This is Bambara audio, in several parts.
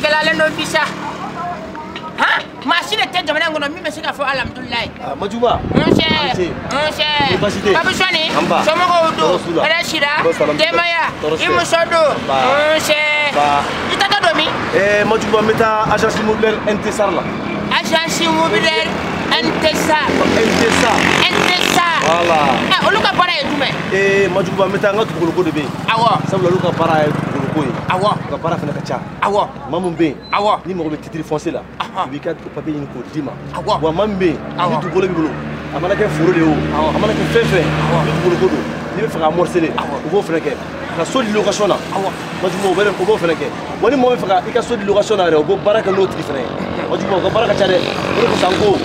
Gɛlɛyalen don bi sa. Han? Maa si de tɛ jamana in kɔnɔ min bɛ se k'a fɔ alhamdulilayi. Majuba. Nse. Nse. Babusɔni. Somɔgɔw don. Hɛrɛ sira. Denbaya. I muso don. Nse. I taatɔ don min? Majuba, n bɛ taa agence immobilière NTSAR la. Agence immobilière NTSAR. NTSAR. NTSAR. Voilà. Olu ka baara ye jumɛn? Majuba, n bɛ taa n ka dugukolo ko de bɛ yen. Awɔ. Sabula olu ka baara ye dugukolo ko ye. Awɔ. U ka baara fana ka ca. Awɔ. Maa min bɛ yen. Awɔ. N'i mago bɛ titre foncier la. U b'i ka papier ɲini k'o d'i ma. Awɔ. Wa maa min bɛ yen. Ni dugukolo b'i bolo. A mana kɛ foro de ye o. A mana kɛ fɛn fɛn. Ni dugukolo ko don. N'i bɛ fɛ k'a morceler. U b'o fana kɛ. Ka so di location na. Awɔ. Majuba, u b'o fana kɛ. Wa ni mɔgɔ min fɛ ka i ka so di location na yɛrɛ, u b'o baara kɛ n'o tigi fana ye. Majuba, u ka baara ka ca dɛ. O de kosɔn an ko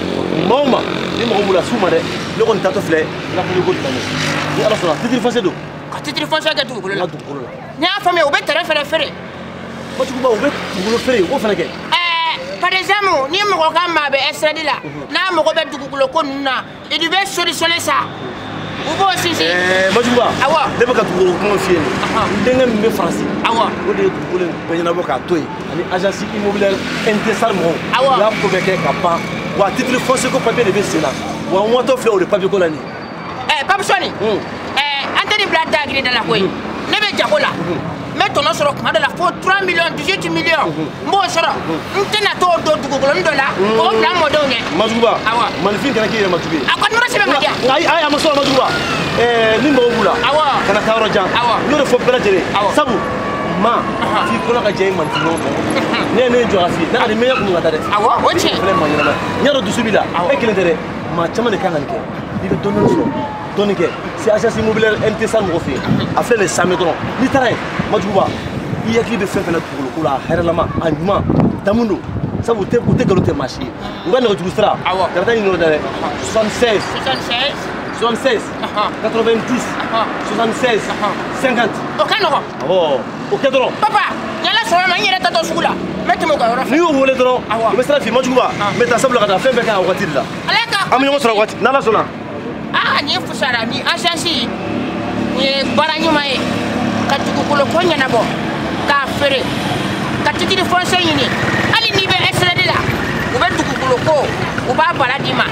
maa o maa ni mago b'u la s'u ma dɛ. Ne kɔni taatɔ filɛ n ka papier ko dilan ni Ala sɔnna titre foncier don. Ka titre foncier kɛ dugukolo la. N ka dugukolo la. N y'a faamuya, u bɛ terrain fana feere. Majuba, u bɛ dugukolo feere, u b'o fana kɛ. Par exemple, ni mɔgɔ ka maa bɛ extrait la, n'a mago bɛ dugukolo ko ninnu na, il devait solutionner ça. U b'o sinsin. Majuba. Awɔ. Ne bɛ ka dugukolo kuma f'i ye nin. N denkɛ min bɛ Faransi. Awɔ. O de ye dugukolo in bɛɛ ɲɛnabɔ k'a to yen. Ani agence immobilière NTSAR mɔgɔw. Awɔ. U y'a ko bɛɛ kɛ ka ban. Wa titre foncier ko papier de bɛ sen na. Wa n watɔ filɛ o de papier ko la nin ye. Babusɔni. An tɛ nin bila dagiri da la koyi. Ne bɛ jago la. N bɛ tɔnɔ sɔrɔ kuma dɔ la fo 3 millions 18 millions. N b'o sɔrɔ. N tɛna t'o don dugukolonin dɔ la k'o bila n mɔdenw ɲɛ. Majuba. Awɔ. Maninfin kana k'i yɛrɛ ma jugu ye. A ko numéro sɛbɛn ma di yan. Ayi ayi, a ma sɔrɔ Majuba. Ni mago b'u la. Awɔ. Kana taa yɔrɔ jan. Awɔ. N y'o de fɔ bɛɛ lajɛlen. Awɔ. Sabu maa f'i kɔnɔ ka jɛ i maninfin ɲɔgɔn fɛ. Ne ye ne jɔ ka f'i ye. Ne ka di mɛɲɛ kun ka taa dɛ. Awɔ, o tiɲɛ. O fana ye maa ɲɛnama ye. N y'a dɔn dusu b'i la. Awɔ. E kelen tɛ dɛ. Maa caman de kan ka nin kɛ. I bɛ dɔɔnin sɔrɔ. Dɔɔnin kɛ. Se agence immobilière NTSAR mɔgɔ fɛ yen. A filɛ nin ye Samɛ dɔrɔn. N'i taara yen, Majuba, i hakili bɛ fɛn fɛn na dugukolo ko la, a hɛrɛlama, a ɲuman, damu don. Sabu u tɛ nkalon tɛ maa si ye. U ka nɛgɛjuru sira. Awɔ. Kana taa ɲini yɔrɔ da dɛ. 76. 76. 76. 90. 76. 50. O ka nɔgɔn. Awɔ. O kɛ dɔrɔn. Papa, ni Ala sɔnna ma, n yɛrɛ taatɔ sugu la. N bɛ tɛmɛ u ka yɔrɔ fɛ. N'i y'o wele dɔrɔn, Awɔ. u bɛ sira f'i ye. Majuba, n bɛ taa sabula ka taa fɛn bɛɛ kɛ a wagati de la. Ala ka. An bɛ ɲɔgɔn sɔrɔ waati n'Ala sɔnna. Nin fusara ni agence nin ye baara ɲuman ye ka dugukolo ko ɲɛnabɔ k'a feere ka titre foncier ɲini hali n'i bɛ extrait la u bɛ dugukolo ko u b'a bala d'i ma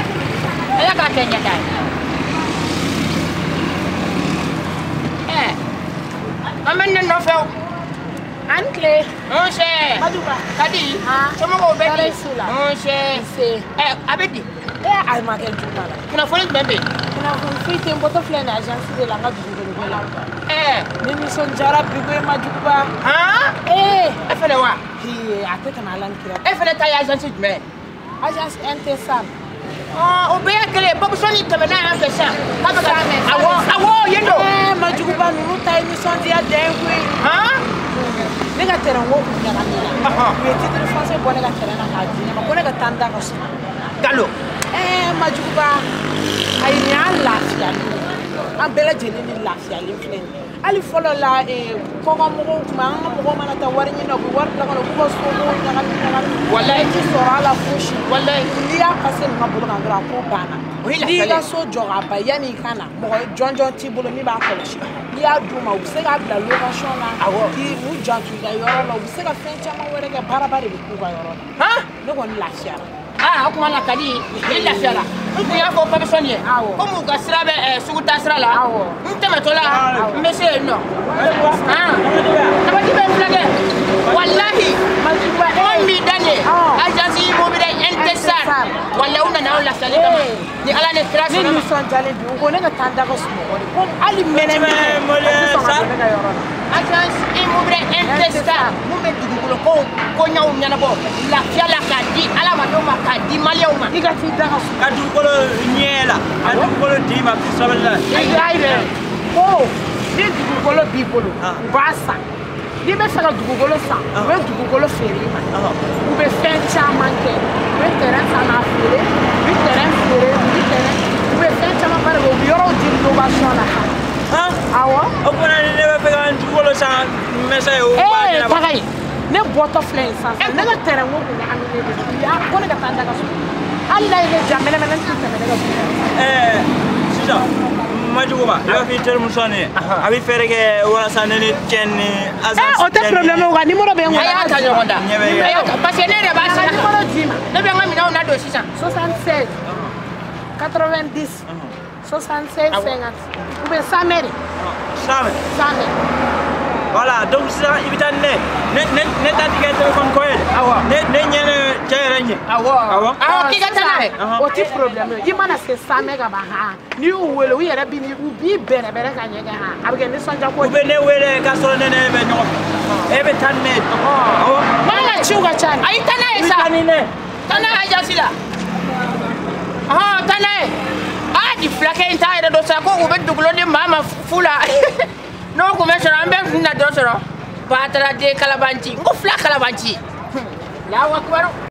Ala k'a kɛ ɲɛta ye. An bɛ ne nɔfɛ o. An tile. Nse. Majuba. Kadi. Somɔgɔw bɛ di? Baara su la. Nse. Nse. A bɛ di? A ma kɛ juma la. Kunnafoni jumɛn bɛ yen? Kunnafoni foyi tɛ n bɔtɔ filɛ nin agence de la n ka dugukolo ko la. Ne nisɔndiyara bi koyi Majuba. Han? E fɛnɛ wa? A tɛ tɛmɛ Ala ni kira. E fɛnɛ ta ye agence jumɛn ye? Agence NTSAR. O bɛɛ ye kelen ye. Babusɔni tɛmɛna yan fɛ sisan. K'a bɛ ka awɔ awɔ yen don. Majuba ninnu ta ye nisɔndiya dan ye koyi. Han? Ne ka terrain ko kun ɲagamina. U ye titre foncier bɔ ne ka terrain na k'a di ne ma ko ne ka taa n da ka suma. Galo. Majuba, ayi nin y'an lafiyalen ye. An bɛɛ lajɛlen ni lafiyalen filɛ nin ye. Hali fɔlɔ la kɔkanmɔgɔw tun bɛ an ka mɔgɔw mana taa wari ɲini na u bɛ wari bila ka na u b'u ka sokow ɲagami ɲagami. Walayi. I ti sɔrɔ a la fosi. Walayi. N'i y'a pase nin ka bolo kan dɔrɔn a ko banna. O ye N'i lafiyalen ka ye. so jɔ ka ban yanni i ka na mɔgɔ jɔnjɔn t'i bolo min b'a kɔlɔsi. N'i y'a d'u ma u bɛ se k'a bila location na. Awɔ. K'i u janto i ka yɔrɔ la u bɛ se ka fɛn caman wɛrɛ kɛ baaraba de bɛ k'u ka yɔrɔ la. Han? Ne kɔni lafiyara. O tuma na Kadi, i lafiyara. N tun y'a fɔ Babusɔni ye. Awɔ. Komi u ka sira bɛ sugu taa sira la. Awɔ. N tɛmɛtɔ la, n bɛ se yen nɔ. Sabati bɛ filɛ kɛ. Walahi. Majuba, Kuma min b'i da nin ye. Agence immobilière NTSAR. Walahi u nana anw lafiyali kama. Ni Ala ni kira Ne sɔnna ma. nisɔndiyalen bi u ko ne ka taa n da ka sunɔgɔ de ko hali mɛnɛ mɛnɛ a tɛ sɔn ka don ne ka yɔrɔ la. Agence immobilière NTSAR mun bɛ dugukolo ko koɲaw ɲɛnabɔ lafiya la k'a di adamadenw ma k'a di maliyɛnw ma. I ka t'i da ka sunɔgɔ. Ka dugukolo ɲɛ la ka dugukolo d'i ma sabali la. Ayi dɛ ko ni dugukolo b'i bolo u b'a san n'i bɛ fɛ ka dugukolo san u bɛ dugukolo feere i ma u bɛ fɛn caman kɛ u bɛ terrain san k'a feere u bɛ terrain feere u bɛ terrain u bɛ fɛn caman baara kɛ u bɛ yɔrɔw di location la fana. Awɔ. O kumana ni ne bɛ fɛ ka n dugukolo san n bɛ se o b'a ɲɛnabɔ. Taga yen ne bɔtɔ filɛ yen sisan ne ka terrain ko kun ɲagaminen de don u y'a ko ne ka taa n da ka so hali n'a ye ne ja mɛnɛmɛnɛ n tɛ tɛmɛ ne ka dugu kɔnɔ. Sisan Majuguba i b'a fɔ i terimuso nin ye a bɛ fɛɛrɛ kɛ walasa ne ni cɛ ni agence. O tɛ problème o ka numéro bɛ n kun. A y'a ta ɲɔgɔn da. Parce que ne yɛrɛ b'a sara. Numéro d'i ma. Ne bɛ n ka minɛnw ladon sisan. 76 90 76 50 ou bien 100 mètres. 100 mètres. 100 mètres. Voilà, donc sisan i bɛ taa ni ne ne ta ti kɛ téléphone ko ye dɛ. Awɔ. Ne ɲɛ ne cɛ yɛrɛ ɲɛ. Awɔ. Awɔ. Awɔ k'i ka taa n'a ye. O ti problème ye. I mana se 100 mètres ka ban han n'i y'u wele u yɛrɛ bi ni u b'i bɛrɛbɛrɛ ka ɲɛ kɛ han a bɛ kɛ nisɔndiya ko ye. U bɛ ne wele k'a sɔrɔ ne ne bɛ ɲɔgɔn fɛ. E bɛ taa ni ne ye. Awɔ. Maa ka ciw ka ca. Ayi taa n'a ye I bɛ sa. taa ni ne ye. Taa n'a ye agence la. Ɔhɔn taa n'a ye. Aa di fulakɛ in t'a yɛrɛ dɔn sa ko u bɛ dugukolo di maa ma fu la. N'o kun bɛ sɔrɔ an bɛɛ tun na dɔ sɔrɔ. Batara den kalabanci n ko fila kalabanci. Allahu akbar.